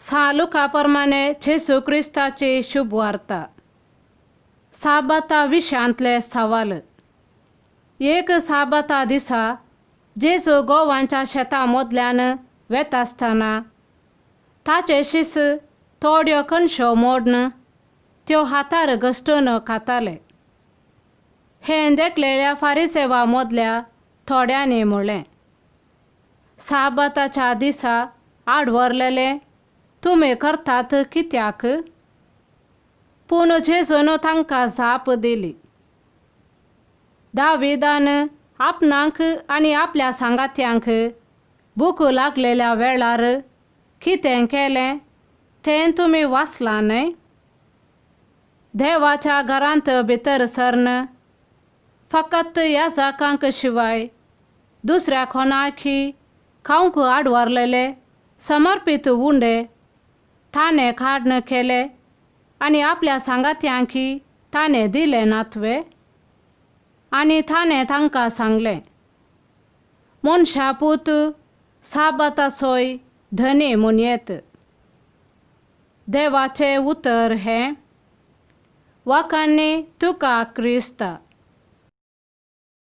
सां लुका प्रमाणे जेजू क्रिस्ताची शुभवार्ता. साबाता विशयांतले सवाल. एक साबाता दिसा जेजू गोवांच्या शेतां मदल्यान वेता आसतना ताचे शीस थोड्यो कणश्यो मोडून त्यो हातार घश्टून खाताले. हें देखलेल्या फारिसेवा मदल्या थोड्यांनी म्हणलें, साबाताच्या दिसा आड व्हरलेले तुमी करतात कित्याक? पूण जेजून तांकां जाप दिली, दाविदान आपणाक आनी आपल्या सांगात्यांक भूक लागलेल्या वेळार कितें केलें तें तुमी वाचलां न्हय? देवाच्या घरांत भितर सरन फकत ह्या जाकांक शिवाय दुसऱ्या कोणाकी खावंक आडवारलेले समर्पीत उंडे ताणें काडण केले आनी आपल्या सांगात्यांकी ताणें दिले नातवे. आनी ताणें तांकां सांगलें, मनशा पूत साबाताचोय धनी म्हूण येत. देवाचें उतर हें. वाखाणणी तुका क्रिस्ता.